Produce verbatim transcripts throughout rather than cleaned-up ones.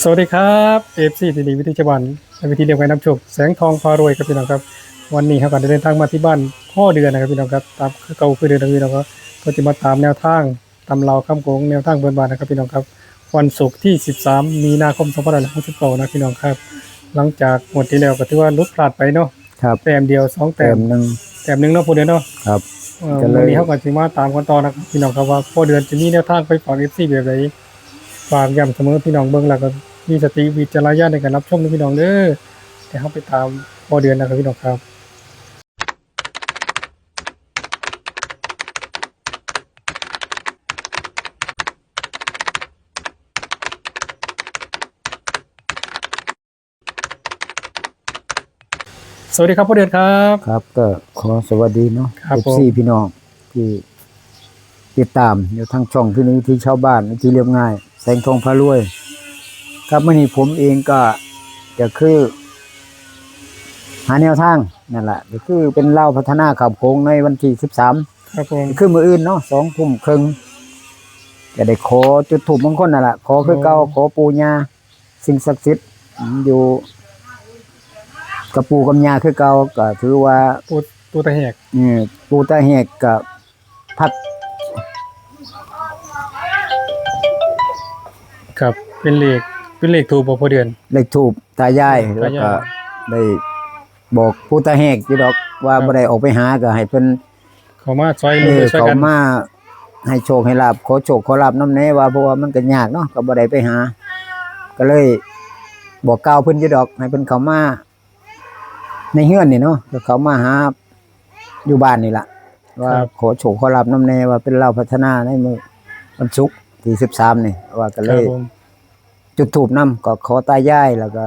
สวัสดีครับ เอฟซี ที่นี่วิธีชาวบ้านในวิธีเรียกไว้น้ำโชค แสงทองพารวยครับพี่น้องครับ วันนี้เราก็ได้เดินทางมาที่บ้านพ่อเดือนนะครับพี่น้องครับ ตามคือเก่าคือเดิมนะพี่น้องครับ ก็จะมาตามแนวทางตามเล่าคำโขงแนวทางเพื่อนบ้านนะครับพี่น้องครับ วันศุกร์ที่ สิบสาม มีนาคม สองพันห้าร้อยหกสิบเก้านะพี่น้องครับ หลังจากงวดที่แล้วก็ถือว่าหลุดพลาดไปเนาะ ครับ แต้มเดียวสองแต้ม แต้มหนึ่ง แต้มหนึ่งเนาะพ่อเดือนเนาะ ครับ เอ่อ ก็เลย วันนี้เราก็จะมาตามกันต่อนะครับพี่น้องครับ ว่าพ่อเดือนจะมีแนวทางไปฝาก เอฟซี แบบใด ฝากย้ำเสมอพี่น้องเบิ่งแล้วก็มีสติวิจารณญาณในการรับชมนะพี่น้องเด้อ เดี๋ยวเราไปตามพ่อเดือนนะครับพี่น้องครับ สวัสดีครับพ่อเดือนครับ ครับ ก็ขอสวัสดีเนาะ ครับผม เอฟซี พี่น้องที่ติดตามอยู่ทางช่องที่นี่ที่ชาวบ้านที่เรียบง่าย แสงทองพารวย ครับ มื้อนี้ผมเองก็จะคือ หาแนวทางนั่นแหละ ก็คือเป็นเล่าพัฒนาคำโขงในวันที่ สิบสาม ครับผม คือมื้ออื่นเนาะ สองทุ่มครึ่ง ก็ได้ขอจุดธูปมงคลนั่นแหละ ขอคือเก่า อ๋อ ขอปู่ย่า สิ่งศักดิ์สิทธิ์อยู่กับปู่กับย่าคือเก่า ก็ถือว่า ปู่ ปู่ตาแหก เออ ปู่ตาแหกก็พัก ครับ เป็นเลข เป็นเลขธูปบ่พ่อเดือน เลขธูปตายาย อืม แล้วก็ ตายาย ได้บอกปู่ตาแหกอยู่ดอกว่า ครับ บ่ได้ออกไปหาก็ให้เพิ่น เข้ามาซอย เออ เหลือช่วยกัน เข้ามาให้โชคให้ลาภ ขอโชคขอลาภนำแหน่ว่า เพราะว่ามันก็ยากเนาะ ก็บ่ได้ไปหา ก็เลยบอกกล่าวเพิ่นอยู่ดอก ให้เพิ่นเข้ามาในเฮือนนี่เนาะ ก็เข้ามาหาอยู่บ้านนี่ล่ะ ว่า ครับ ขอโชคขอลาภนำแหน่ว่าเป็นเล่าพัฒนาในมื้อวันศุกร์ที่ สิบสาม นี่ ว่าก็เลย ครับผม จุดธูปนำ ก็ขอตายาย แล้วก็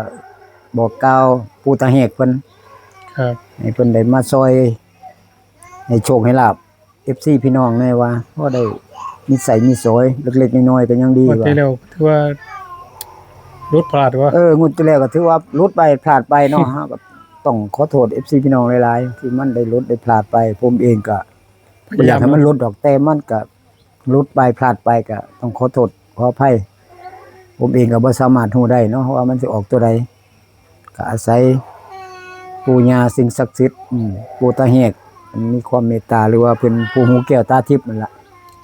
บอกกล่าวปู่ตาแหกเพิ่น ครับ ให้เพิ่นได้มาซอย ให้โชคให้ลาภ เอฟซี พี่น้องแหน่ว่า พอได้มีใช้มีสอยเล็กๆน้อยๆก็ยังดี งวดที่ ว่า แล้วถือว่าหลุดพลาดวะ เออ งวดที่แล้วก็ถือว่าหลุดไปพลาดไปเนาะ เฮาก็ต้องขอโทษ เอฟซี พี่น้องหลายๆ ที่มันได้หลุดได้พลาดไป ผมเองก็ พยายาม บ่อยากให้มันหลุดดอก แต่มันก็ หลุดไปพลาดไปก็ต้องขอโทษขออภัย ผมเองก็บ่สามารถรู้ได้เนาะว่ามันสิออกตัวใด ก็อาศัยปู่ย่าสิ่งศักดิ์สิทธิ์ อืม ปู่ตาแหก มันมีความเมตตา หรือว่าเพิ่นผู้ฮู้แก้วตาทิพย์นั่นล่ะ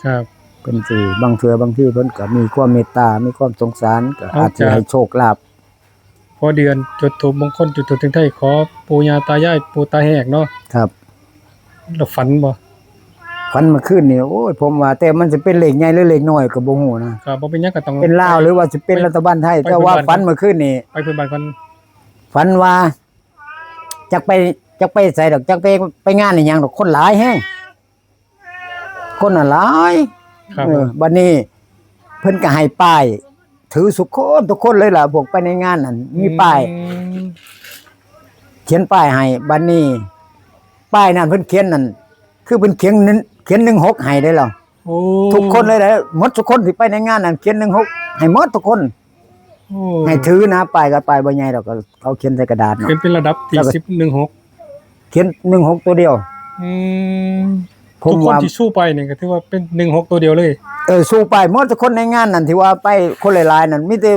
ครับ เพิ่นสิ บางเทื่อบางทีเพิ่นก็มีความเมตตา มีความสงสาร ก็อาจสิ เอาจ้ะ ให้โชคลาภ พ่อเดือนจุดธูปมงคล จุดธูปเทียนไทย ขอปู่ย่าตายาย ปู่ตาแหกเนาะ ครับ แล้วฝันบ่ ฝันเมื่อคืนนี่ โอ้ย ผมว่าแต่มันสิเป็นเลขใหญ่หรือเลขน้อยก็บ่ฮู้นะ ครับ บ่เป็นหยังก็ต้อง เป็นลาวหรือว่าสิเป็นรัฐบาลไทย ไป แต่ว่า ไปเพิ่นบ้าน ฝันเมื่อคืนนี่ ไปเพิ่นบ้านก่อน ฝันว่า จักไป จักไปไสดอก จักไป ไปงานอีหยังดอก คนหลายแฮง คนน่ะหลาย ครับ เออ บัดนี้เพิ่นก็ให้ป้าย ถือสุคนทุกคนเลยล่ะ พวกไปในงานนั่น มีป้าย อืม เขียนป้ายให้ บัดนี้ ป้ายนั่นเพิ่นเขียนนั่น คือเพิ่นเขียนหนึ่ง เขียน หนึ่งหก ให้เด้ล่ะ โอ้ ทุกคนเลยแหละ หมดทุกคนที่ไปในงานนั่น เขียน หนึ่งหก ให้หมดทุกคน โอ้ ให้ถือนะ ป้ายก็ป้ายบ่ใหญ่ดอก ก็เขาเขียนใส่กระดาษเนาะ เขียนเป็นระดับที่ แล้วก็ สิบ หนึ่งหก เขียน หนึ่งหก ตัวเดียว อืม ผม ทุกคน ว่า ที่สู้ไปเนี่ยก็ถือว่าเป็น หนึ่งหก ตัวเดียวเลย เออ สู้ไปหมดทุกคนในงานนั่น ที่ว่าไปคนหลายๆนั่น มีแต่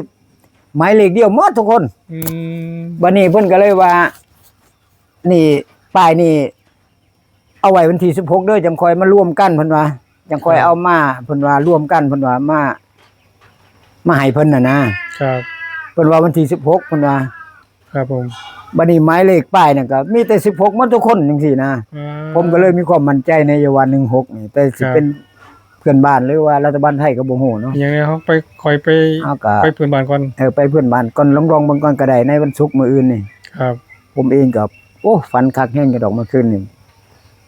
หมายเลขเดียวหมดทุกคน อืม บัดนี้เพิ่นก็เลยว่า นี่ ป้ายนี่ เอาไว้วันที่ สิบหก เด้อ จั่งค่อยมารวมกัน เพิ่นว่า จั่งค่อย ครับ เอามา เพิ่นว่ารวมกัน เพิ่นว่ามา มาให้เพิ่นน่ะนะ ครับ เพิ่นว่าวันที่ สิบหก เพิ่นว่า ครับผม บัดนี้หมายเลขป้ายนั่นก็มีแต่ สิบหก หมดทุกคนจั่งซี้นะ อ่า ผมก็เลยมีความมั่นใจในว่า หนึ่งหก นี่ แต่สิ ครับ เป็นเพื่อนบ้านหรือว่ารัฐบาลไทยก็บ่ฮู้เนาะ ยังไงเฮาไป ค่อยไป เฮาก็ ไปเพื่อนบ้านก่อน เออ ไปเพื่อนบ้านก่อน ลองๆเบิ่งก่อนก็ได้ ในวันศุกร์มื้ออื่นนี่ ครับ ผมเองก็ โอ้ ฝันคักแฮงอยู่ดอกเมื่อคืนนี่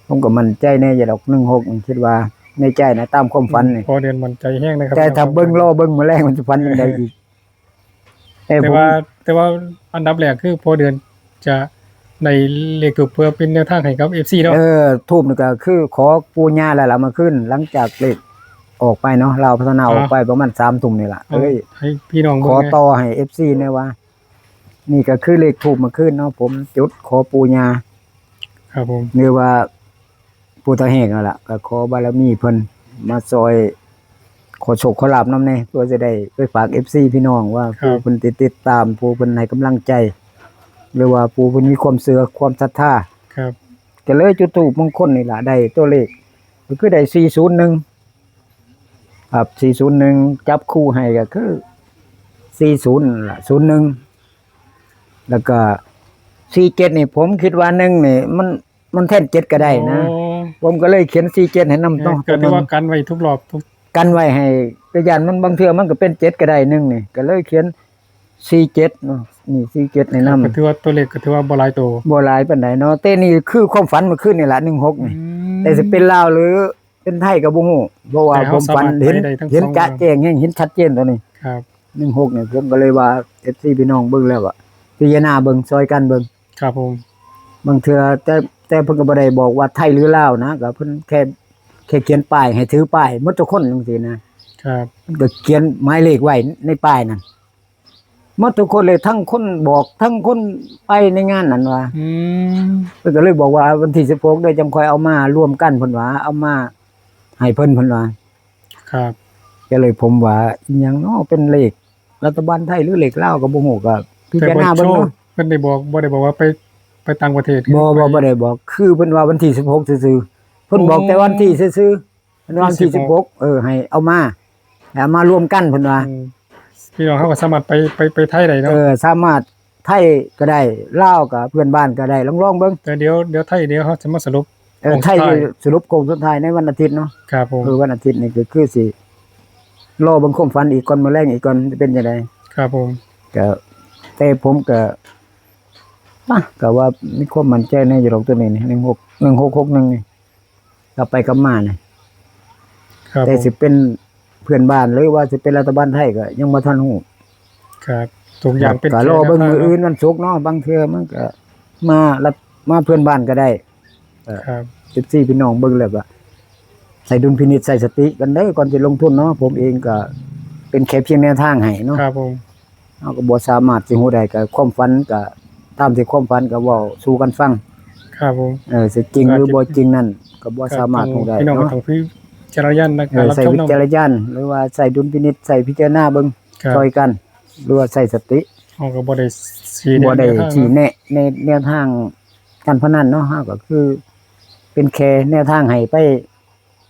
ผมก็มั่นใจแน่อยู่ดอก หนึ่งหก นี่ คิดว่าในใจนะ ตามความฝันนี่ พ่อเดือนมั่นใจแฮงนะครับ แต่ถ้าเบิ่ง รอเบิ่งมื้อแลงมันสิฝันจั่งใดอีก เออ แต่ว่า ผม แต่ว่าอันดับแรกคือพ่อเดือนจะได้เลขธูปเพื่อเป็นแนวทางให้กับ เอฟซี เนาะ เออ ธูปนี่ก็คือขอปู่ย่าแล้วล่ะเมื่อคืน หลังจากเลขออกไปเนาะ ลาวพัฒนา อ่า ออกไปประมาณ สามทุ่มนี่ล่ะ เอา เอ้ย ให้พี่น้องเบิ่ง ขอ แหน่ ต่อให้ เอฟซี แหน่ว่า นี่ก็คือเลขธูปเมื่อคืนเนาะ ผมจุดขอปู่ย่า ครับผม หรือว่าปู่ตาแหกนั่นล่ะ ก็ขอบารมีเพิ่นมาซอย ขอโชคขอลาภนำแหน่ เพื่อจะได้ไปฝาก เอฟซี พี่น้องว่า ครับ ผู้เพิ่นติด ติดตาม ผู้เพิ่นให้กำลังใจ หรือว่าผู้เพิ่นมีความเชื่อความศรัทธา ครับ ก็เลยจุดธูปมงคลนี่ล่ะ ได้ตัวเลข ก็คือได้ สี่ศูนย์หนึ่ง ครับ สี่ศูนย์หนึ่ง จับคู่ให้ก็คือ สี่ศูนย์ ล่ะ ศูนย์หนึ่ง แล้วก็ สี่เจ็ด นี่ ผมคิดว่า หนึ่ง นี่ มัน มันแทน เจ็ด ก็ได้นะ โอ้ ผมก็เลยเขียน สี่เจ็ด ให้นำ เออ เนาะ ก็ถือว่ากันไว้ทุกรอบทุก กันไว้ให้ แต่ย่านมันบางเทื่อมันก็เป็น เจ็ด ก็ได้ หนึ่ง นี่ ก็เลยเขียน สี่เจ็ด เนาะ นี่ สี่เจ็ด ให้นำ ก็ถือว่าตัวเลขก็ถือว่าบ่หลายตัว บ่หลายปานใดเนาะ แต่นี่คือความฝันเมื่อคืนนี่ล่ะ หนึ่งหก นี่ อืม แต่สิเป็นลาวหรือเป็นไทยก็บ่ฮู้ เพราะว่า แต่ ผม เฮา ฝัน สามารถ เห็น ไปได้ทั้ง เห็น สอง จะ อย่าง แจ้งแฮง เห็นชัดเจนตัวนี้ ครับ หนึ่งหก นี่ ผมก็เลยว่า เอฟซี พี่น้องเบิ่งแล้วอะ พิจารณาเบิ่ง ซอยกันเบิ่ง ครับผม บางเทื่อ แต่ แต่เพิ่นก็บ่ได้บอกว่าไทยหรือลาวนะ ก็เพิ่นแค่ แค่เขียนป้ายให้ถือป้ายหมดทุกคนจังซี่นะ ครับ เพิ่นก็เขียนหมายเลขไว้ในป้ายนั่น หมดทุกคนเลย ทั้งคนบอก ทั้งคนไปในงานนั่นว่า อืม เพิ่นก็เลยบอกว่าวันที่ สิบหก เด้อ จั่งค่อยเอามารวมกัน เพิ่นว่า เอามาให้เพิ่น เพิ่นว่า ครับ ก็เลยผมว่า อิหยังเนาะ เป็นเลขรัฐบาลไทยหรือเลขลาวก็บ่ฮู้ ก็พิจารณาเบิ่งเนาะ แต่บ่โชค เพิ่นได้บอก บ่ได้บอกว่าไป ไปต่างประเทศ บ่ บ่ บ่ได้บอก คือเพิ่นว่าวันที่ สิบหก ซื่อๆ เพิ่นบอก โอ้ แต่วันที่ซื่อๆ เพิ่นว่าวันที่ สิบหก สิบหก เออ ให้เอามา ให้เอามารวมกัน เพิ่นว่า อืม พี่น้องเฮาก็สามารถไป ไป ไปไทยได้เนาะ เออ สามารถไทยก็ได้ ลาวก็เพื่อนบ้านก็ได้ ลองๆเบิ่ง แต่เดี๋ยว เดี๋ยวไทย เดี๋ยวเฮาจะมาสรุป เออ โค้งสุดท้าย ไทยสรุปโค้งสุดท้ายในวันอาทิตย์เนาะ ครับผม เออ วันอาทิตย์นี่ก็คือสิรอเบิ่งความฝันอีกก่อน มื้อแลงอีกก่อน จะเป็นจั่งใด ครับผม ก็ แต่ผมก็ อ่ะ ก็ว่ามีความมั่นใจแน่อยู่ดอกตัวนี้นี่ หนึ่งหก หนึ่งหกหกหนึ่ง นี่ กลับไปกลับมานี่ ครับ แต่ ผม สิเป็นเพื่อนบ้านหรือว่าสิเป็นรัฐบาลไทยก็ยังบ่ทันฮู้ ครับ ทุกอย่างเป็น ก็รอเบิ่ง แค่แนวทาง มื้ออื่นวันศุกร์เนาะ บางเทื่อมันก็มารัฐ มาเพื่อนบ้านก็ได้ เออ ครับ เอฟซี พี่น้องเบิ่งแล้วก็ใช้ดุลพินิจใช้สติกันเด้อ ก่อนสิลงทุนเนาะ ผมเองก็เป็นแค่เพียงแนวทางให้เนาะ ครับผม เฮาก็บ่สามารถสิฮู้ได้ ก็ความฝันก็ตามที่ความฝันก็เว้าสู่กันฟัง ครับผม เออ สิจริงหรือบ่จริงนั่นก็บ่สามารถฮู้ได้ พี่น้องก็ เนาะ ต้องพิจารณญาณใน เอ การ อ รับ ใช้ ชม วิจารณญาณ หรือว่าใช้ดุลพินิจ ใช้พิจารณาเบิ่ง ครับ ซอยกัน หรือว่าใช้สติ เฮาก็บ่ได้ชี้แนะ บ่ได้ แนวทาง ชี้แนะในแนวทางการพนันเนาะ เฮาก็คือเป็นแค่แนวทางให้ไป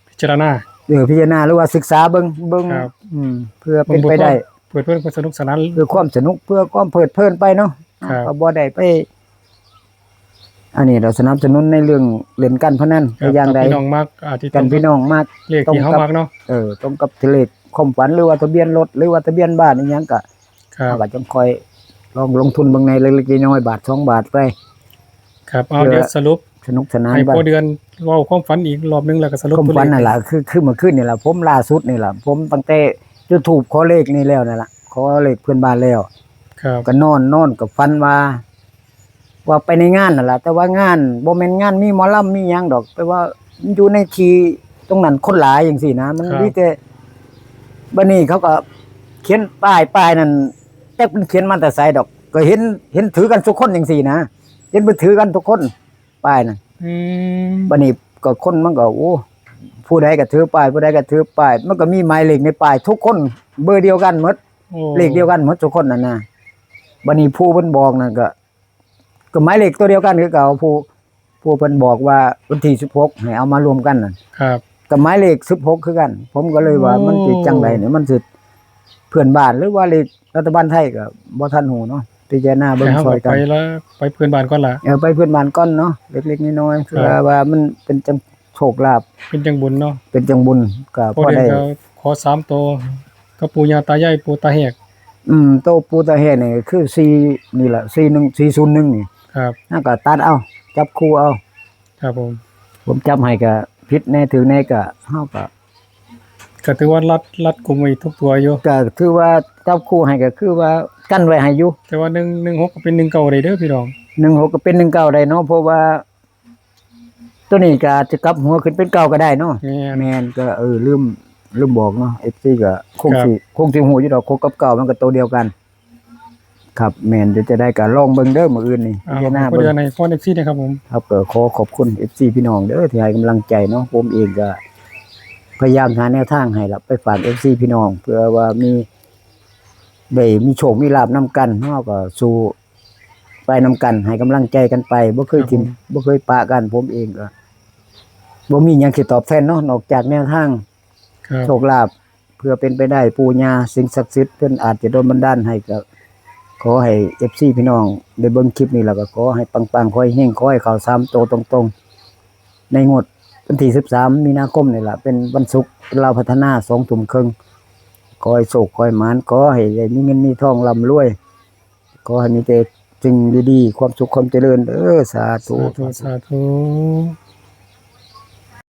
พิจารณา เออ พิจารณาหรือว่าศึกษาเบิ่ง เบิ่ง ครับ อืม เพื่อเป็นไปได้ เบิ่งเพื่อความเพลิดเพลิน ความสนุกสนาน เพื่อความสนุก เพื่อความเพลิดเพลินไปเนาะ ครับ ก็บ่ได้ไป อันนี้เราสนับสนุนในเรื่องเล่นการพนัน ครับ แต่อย่างใด ถ้าพี่น้องมัก อ่า ที่ กัน ตรงกับ พี่น้องมัก เลขที่เฮามักเนาะ เออ ตรงกับเลขความฝัน หรือว่าทะเบียนรถ หรือว่าทะเบียนบ้านอีหยังก็ ครับ เฮาก็จั่งค่อยลองลงทุนเบิ่งในเล็กๆน้อยๆ บาทสองบาทไป ครับ เอา เพื่อ เดี๋ยวสรุป สนุกสนาน ให้ ไป พ่อเดือนเว้าความฝันอีกรอบนึง แล้วก็สรุป ความฝัน ตัวเลข นั่นล่ะ คือ คือเมื่อคืนนี่ล่ะ ผมล่าสุดนี่ล่ะ ผมตั้งแต่จุดธูปขอเลขนี่แล้วนั่นล่ะ ขอเลขเพื่อนบ้านแล้ว ครับ ก็นอน นอนก็ฝันว่า ว่าไปในงานนั่นล่ะ แต่ว่างานบ่แม่นงานมีหมอลำมีหยังดอก แต่ว่ามันอยู่ในที่ตรงนั้นคนหลายจังซี่นะ มัน ครับ มีแต่ บัดนี้เขาก็เขียนป้าย ป้ายนั่น จักมันเขียนมาแต่ไสดอก ก็เห็น เห็นถือกันทุกคนจังซี่นะ เห็นเพิ่นถือกันทุกคน ป้ายนั่น อืม บัดนี้ก็คนมันก็ โอ้ ผู้ใดก็ถือป้าย ผู้ใดก็ถือป้าย มันก็มีหมายเลขในป้าย ทุกคนเบอร์เดียวกันหมด โอ้ เลขเดียวกันหมดทุกคนนั่นนะ บัดนี้ผู้เพิ่นบอกนั่นก็ ก็หมายเลขตัวเดียวกันคือเก่า ผู้ ผู้เพิ่นบอกว่าวันที่ สิบหก ให้เอามารวมกันนั่น ครับ ก็หมายเลข สิบหก คือกัน ผมก็เลยว่า โอ้ มันสิจั่งใดเนี่ย มันสิเพื่อนบ้านหรือว่าเลขรัฐบาลไทยก็บ่ทันฮู้เนาะ พิจารณาเบิ่ง แต่เฮา ซอยกัน ก็ไปละ ไปเพื่อนบ้านก่อนล่ะ เออ ไปเพื่อนบ้านก่อนเนาะ เล็กๆน้อยๆ ครับ เพื่อว่ามันเป็นจั่งโชคลาภ เป็นจั่งบุญเนาะ เป็นจั่งบุญ ก็ พอ พอได้ ได้ ก็ขอสามตัว กับปู่ย่าตายาย ปู่ตาแหก อืม โตปู่ตาแหกนี่คือ สี่ นี่ล่ะ สี่หนึ่ง สี่ศูนย์หนึ่ง นี่ ครับ แล้วก็ตัดเอา จับคู่เอา ครับผม ผมจับให้ก็ผิดแน่ถูกแน่ก็ เฮาก็ ก็ถือว่ารัด รัดกุมไว้ทุกตัวอยู่ ก็ถือว่าจับคู่ให้ก็คือว่ากันไว้ให้อยู่ แต่ว่า หนึ่งหนึ่งหก ก็เป็น หนึ่งเก้า ได้เด้อพี่น้อง หนึ่งหก ก็เป็น หนึ่งเก้า ได้เนาะ เพราะว่า ตัวนี้ก็อาจจะกลับหัวขึ้นเป็น เก้า ก็ได้เนาะ แม่น แม่น ก็ เออ ลืม ลืมบอกเนาะ เอฟซี ก็คง ครับ สิ คงสิฮู้อยู่ดอก หก กับ เก้า มันก็ตัวเดียวกัน ครับ แม่น เดี๋ยวจะได้ก็ลองเบิ่งเด้อมื้ออื่นนี่ อ่า พิจารณา ขอบคุณ เบิ่ง เดือนใน ขอ เอฟซี นะครับผม ครับ ก็ขอขอบคุณ เอฟซี พี่น้องเด้อ ที่ให้กำลังใจเนาะ ผมเองก็ พยายามหาแนวทางให้ละไปฝากเอฟซีพี่น้อง เพื่อว่ามีได้มีโชคมีลาภนำกัน เฮาก็สู้ไปนำกัน ให้กำลังใจกันไป บ่เคยถิ่ม ครับผม บ่เคยปะกัน ผมเองก็บ่มีหยังสิตอบแทนเนาะ นอกจากแนวทาง ครับ โชคลาภ เพื่อเป็นไปได้ปู่ย่าสิ่งศักดิ์สิทธิ์เพิ่นอาจจะดลบันดาลให้ ก็ขอให้เอฟซีพี่น้องได้เบิ่งคลิปนี้แล้วก็ขอให้ปังๆ ขอให้เฮง ขอให้เข้าสามโตตรงๆ ในงวดวันที่สิบสามมีนาคมนี่ล่ะ เป็นวันศุกร์ ลาวพัฒนา สองทุ่มครึ่ง ขอให้โชค ขอให้หมาน ขอให้ได้มีเงินมีทองร่ำรวย ขอให้มีแต่สิ่งดีๆ ความสุขความเจริญเด้อ สาธุ สาธุ สาธุ